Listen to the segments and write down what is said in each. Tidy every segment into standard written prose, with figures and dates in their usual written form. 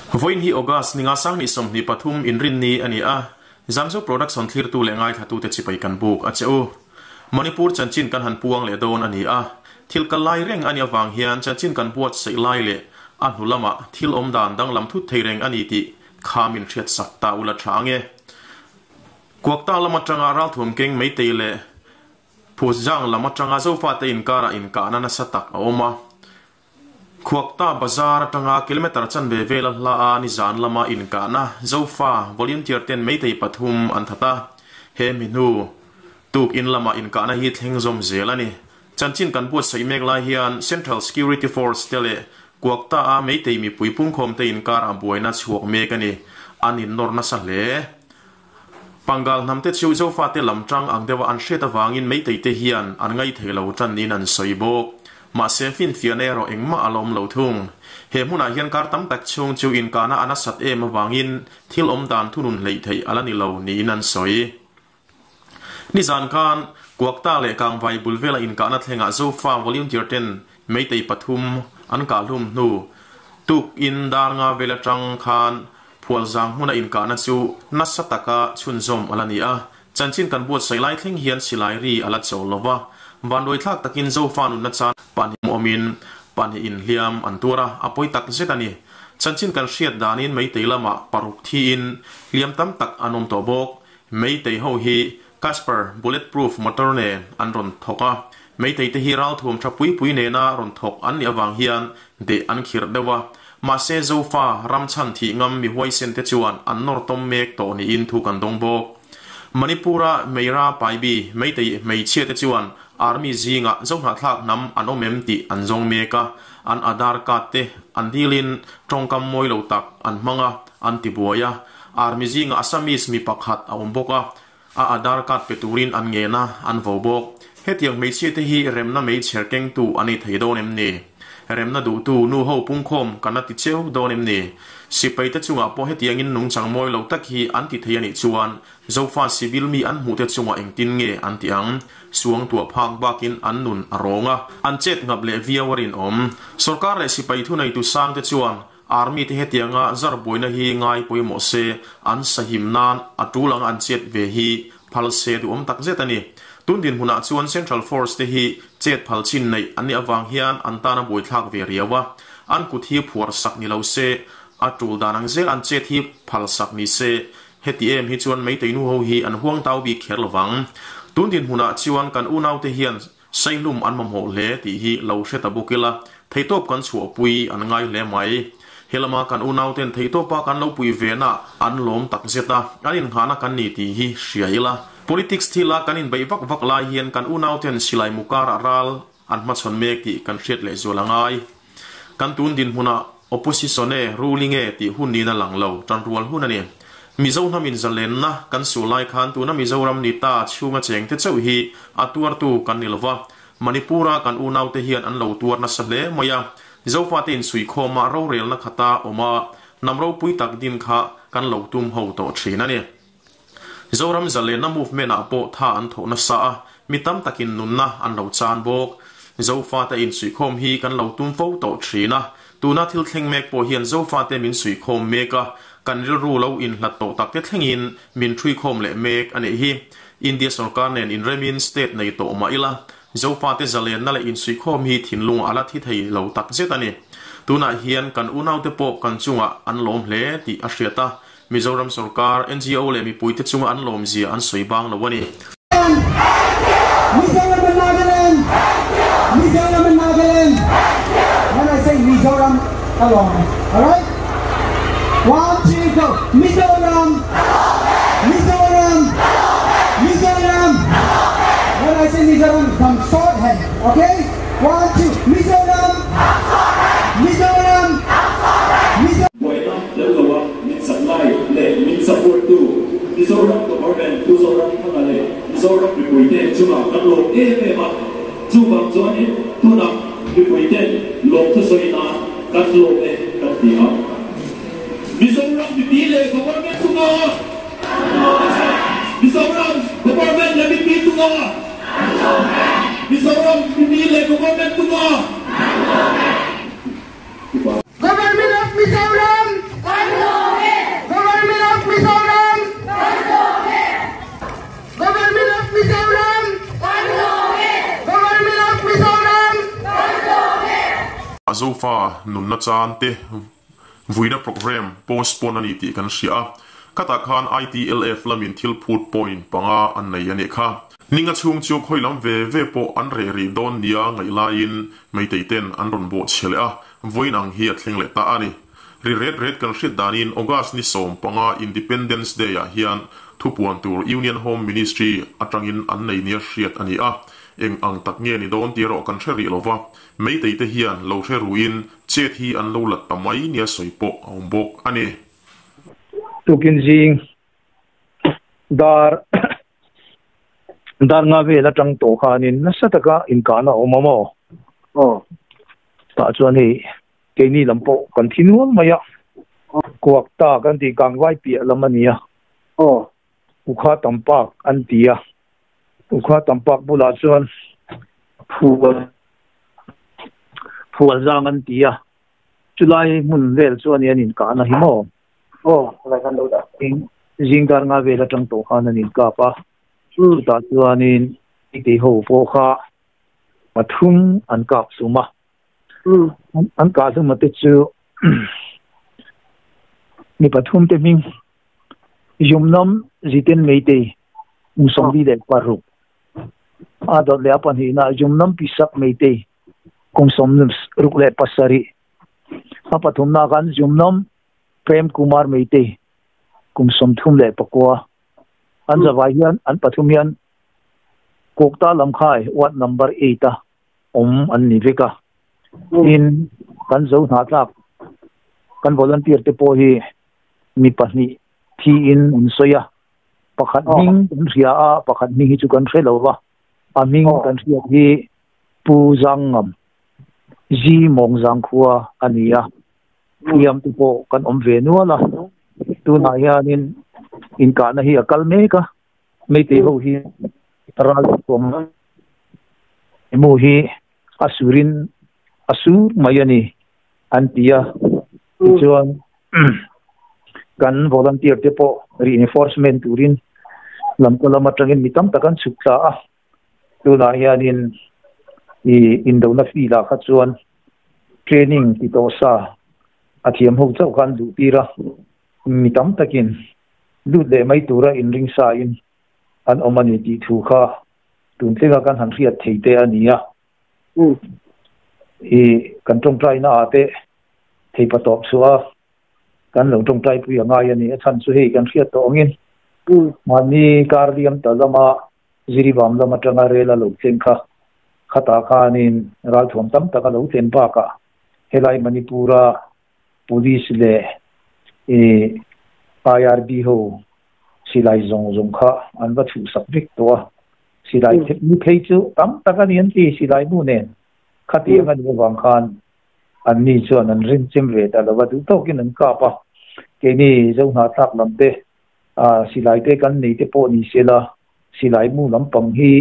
Vawiin hi August ninga 2023 Inrinni a ni a, Zamzo Production thlirtu leh ngaithlatute chipai kan buk a che u. Manipur chanchin kan han puang leh dawn a ni a, thil kal lai reng a nih avang hian chanchin kan buatsaih lai leh a hnu lamah thil awm dan danglam thut thei reng a ni tih kha min hriatsak ta ula tha ang e. Kuakta lam atanga ralthuam keng meitei leh Phuzang lam atanga Zofate inkarah inkahna nasa tak a awm a. Khuakta Bazar atanga kilometre chanve vela hla a nizan lama inkahna Zofa volunteer ten meitei pathum an that a. He mi hnu tuk in lama inkahna hi thleng zawm zel a ni. Chanchin kan buatsaih mek lai hian Central Security Force te leh Kuakta a meitei mipui pungkhawm te inkar a buaina chhuak mek a ni. An innawr nasa hle. Pangal hnamte chu Zofate lam tang ang deuha an hriat avangin Meiteite hian an ngaithei lo tan niin an sawi bawk. Mahse finfiahna erawh engmah a la awm lo thung. He hmunah hian kar tam tak chhung chu inkahna a nasat em avangin thil awm dan thunun hleih theih a la ni lo niin an sawi. Nizan khan Kuakta leh Kangvai bul vela inkahna thlengah Zofa volunteer ten Meitei pathum an kahhlum hnu tuk in dar nga vel atang khan Phualzang hmuna inkahna chu nasa taka chhunzawm a la ni a, chanchin kan buatsaih lai thleng hian silai ri a la chawl lo va, vanduaithlak takin Zofa nunna chan pahnih awmin pahnih inhliam an tuar a, a pawi tak zet a ni. Chanchin kan hriat danin Meitei lamah paruk thiin hliam tam tak an awm tawh bawk. Meitei ho hi Casper bulletproof motor nen an rawn thawk a, Meitei te hi ralthuam tha pui pui nena rawn thawk an nih avang hian deh an khirh deuh a, mahse Zofa ram chhan thih ngam mi huaisen te chuan an nawr tawm mek tawh niin thu kan dawng bawk. Manipur-a Meira Paibi Meitei hmeichhia te chuan Army zingah Zohnahthlak hnam an awm em tih an zawng mek a, an Aadhaar card te an dilin tawngkam mawi lo tak an hmang a, an ti buai a. Army zingah Assamese mi pakhat a awm bawk a, A Aadhaar card pe turin an ngen a, an vo bawk. Hetiang hmeichhia te hi remna meichher kengtu an ei thei dawn em ni? Remna duhtu nu ho pungkhawm kan la ti cheu dawn em ni? Sipai te chungah pawh hetiangin nungchang mawi lo tak hi an ti thei a nih chuan Zofa civil mi an hmuh te chungah engtin nge an ti ang? Suang tuah phak bakin an nun a rawng a, an chet ngap leh viau a rinawm. Sorkar leh sipai thuneitu sang te chuan Army te hetianga zar buaina hi ngai pawimawh se, an sahim nan a tul anga an chet ve hi phal se duhawm tak zet a ni. Tun dinhmunah chuan Central Force te hi chet phal chin neih an nih avang hian an tan a buaithlak ve riau a, an kut hi phuar sak ni lo se, a tul dan ang zel an chet hi phal sak ni se, heti em hi chuan Meitei nu ho hi an huang tau bik kher lovang. Tun dinhmunah chuan kan unaute hian Saihlum an mamawh hle tih hi lo hre ta bawk ila, theihtawp kan chhuahpui an ngai hle mai. He lama kan unauten theihtawpa kan lo pui vena an lawm tak zet a, an innghahna kan ni tih hi hria ila. Politics thila kan inbeih vak vak lai hian kan unauten silai mu karah ral an hmachhawn mek tih kan hriat leh zual a ngai. Kan tun dinhmunah opposition e, ruling e tih hun niin a lang lo, tanrual hun a ni. Mizo hnamin zalenna kan suh lai khan tuna Mizoram ni ta chhunga chengte chauh hi a tuartu kan ni lova, Manipur-a kan unaute hian an lo tuar nasa hle mai a. Zofate insuihkhawma rorelna khata awm a, hnam ropui tak din kha kan lo tum ho tawh thin a ni. Zoram zalenna movement ah pawh tha an thawh nasa a, mi tam takin nunna an lo chan bawk. Zofate insuihkhawm hi kan lo tum fo tawh thin a, tuna thil thleng mek pawh hian Zofate min suihkhawm mek a, kan rilru lo inhlat tawh takte thlengin min thuikhawm leh mek a nih hi. India sorkar nen inremin state nei tawh mah ila, Zofate zalenna leh insuihkhawm hi thinlung a la thi thei lo takzet a ni. Tunah hian kan unaute pawh kan chungah an lawm hle tih a hriat a, Mizoram sorkar, NGO leh mipuite chunga an lawmzia an sawi bang lo a ni. Mizoram and Nagaland Mizoram and Nagaland When I say Mizoram alone alright One two go Mizoram Mizoram Mizoram When I say Mizoram come short hand okay One two Mizoram Mizoram Mizoram Buaina tel loa min supply leh min support tu Mizoram Government Pu Zoramthanga leh Mizoram mipuite chungah kan lawm em em a, chuvang chuanin tunah mipuiten lawmthu sawi nan kan lawm e kan ti a. Mizoram mipui leh Government tunga Mizoram Government leh mipui tunga Mizoram mipui leh Government tunga. Government of Mizoram! Zofa nunna chan te vuina programme postpone a ni tih kan hria a, khatah khan ITLF lamin thil phut point panga an nei a nih kha. Ninga chhung chu khawi lam ve ve pawh an reh rih dawn nia ngaih laiin Meitei ten an rawn bawh chhe leh a, vawiin ang hi a thleng leh ta a ni. Ri ret ret kan hriat danin August ni 15 Independence Day ah hian thupuan tur Union Home Ministry atangin an nei nia hriat a ni a, eng ang tak nge ni dawn tih erawh kan hre rih lova, Meitei te hian lo hre ruin chet hi an lo lat ta mai nia sawi pawh a awm bawk a ni. Tukin zing dar dar nga vel atang tawh khanin nasa taka inkahna a awm a maw? Aw. Tah chuan hei keini lam pawh kan thi nual mai a, kuak ta kan tih kangvai piah lam a ni a. Aw. Ukha Tampak an ti a, Ukha Tampak bulah chuan phual phual zang an ti a, chulai hmun vel chuan i an inkahna hi maw? Aw, chulai khan lo dah. Zing dar nga vel atang tawh khan an inkap a, chutah chuanin Meitei ho pawh kha pathum an kap hlum a, an kah hlum a te chu mi pathum te hming Yumnam Jiten Meitei kum 46 a dawt leh a pahnihna Yumnam Pisak Meitei kum 67 a pathumna khan Yumnam Prem Kumar Meitei kum 39 an zavai hian an pathum hian Kawkta Lamkhai ward number 8 a awm an ni vek a. Tin, kan zo hnahthlak kan volunteer te pawh hi mi pahnih thiin an sawi a, pakhat hming kan hria a, pakhat hming hi chu kan hre lo va, a hming kan hriat hi Pu Zangngam, Zi Mawngzang khua a ni a, hliam te pawh kan awm ve nual a, tunah hianin inkahna hi a kal mek a, Meitei ho hi ral thuam emaw hi a surin a sur mai a ni an ti a, tichuan kan volunteer te pawh reinforcement turin lamka lam atangin mi tam tak an chhuk thla a, tunah hianin ih indona field ah kha chuan training ti tawh sa a thiam ho chauh kha an duh tir a, mi tam takin lut leh mai tura inring sa in an awm a ni tih thu kha tun tlenga kan han hriat thei te a ni a. I kan tawngtaina ah te thei pa tawp chhuah a kan lo tawngtai pui a ngai a ni. A chhan chu hei kan hriat tawh angin mahni kar liam ta lama Jiribam lam atanga rel a lo thleng kha khatah khanin ralthuam tam tak a lo thlen bakah helai Manipur-a Police leh IRB ho silai zawng zawng kha an va chhuhsak vek tawh a, silai mu phei chu tam tak a ni an ti, silai mu nen khatiang a nih avang khan anni chuan an rin chem ve ta lo va, duh tawkin an kap a, keini Zohnahthlak lam te silai te kan nei te pawh ni se la, silai mu lampang hi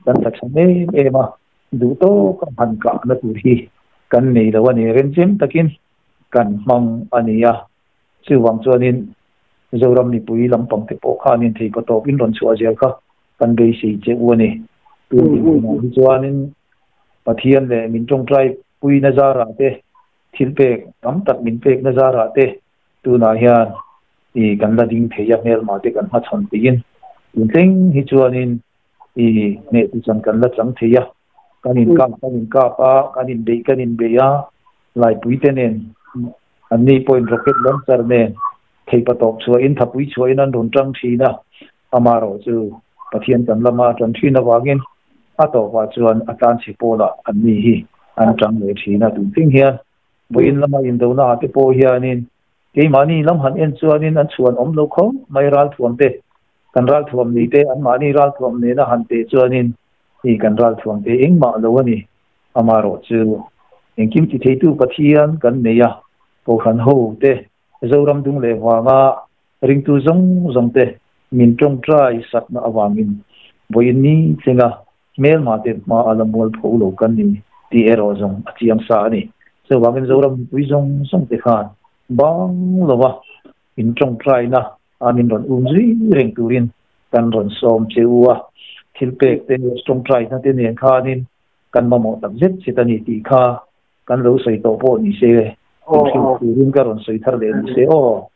kan tla tha em em a, duh tawk a han kahna tur hi kan nei lo a ni, remchem takin kan hmang a ni a, chuvang chuanin Zoram mipui lampang te pawh khanin theipaw tawpin rawn chhuah zel kha kan beisei che u a ni. Tun dinhmunah hi chuanin Pathian leh min tawngtai puina zarah te, thil pek tam tak min pekna zarah te tunah hian i kan la ding thei a, hmelma te kan hmachhawn teihin tun thleng hi chuanin i hneh tu chan kan la chang thei a, kan inkap kan inkap a, kan inbeih kan inbeih a, Laipui te nen anni pawhin rocket launcher nen theipa tawp chhuahin thapui chhuahin an rawn tang thin a, amaherawh chu Pathian kan lama a tan thin avangin a tawpah chuan a tlanchhe pawlah anni hi an tang leh thin a, tun thleng hian vawiin lama indona ah te pawh hianin keimahni lam han en chuanin an chhuan awm lo khawp mai ralthuam te Kan ralthuam ni te, anmahni ralthuam nena han teh chuanin i kan ralthuam te engmah lo a ni. Amaherawh chu engkim ti theitu Pathian kan nei a, Kohhran ho te, Zoram dung leh vanga ringtu zawng zawng te min tawngtai sakna avangin vawiin ni tlenga hmelma te hma a la mual pho lo kan ni tih erawh zawng a chiang sa a ni. Chuvangin Zoram mipui zawng zawng te khan bang lova in tawngtaina a min rawn um zui reng turin kan rawn sawm che u a, thil pek te tawngtaina te nen khanin kan mamawh tak zet zet a ni tih kha kan lo sawi tawh pawh ni se, inhrilh turin ka rawn sawi thar leh ni se aw.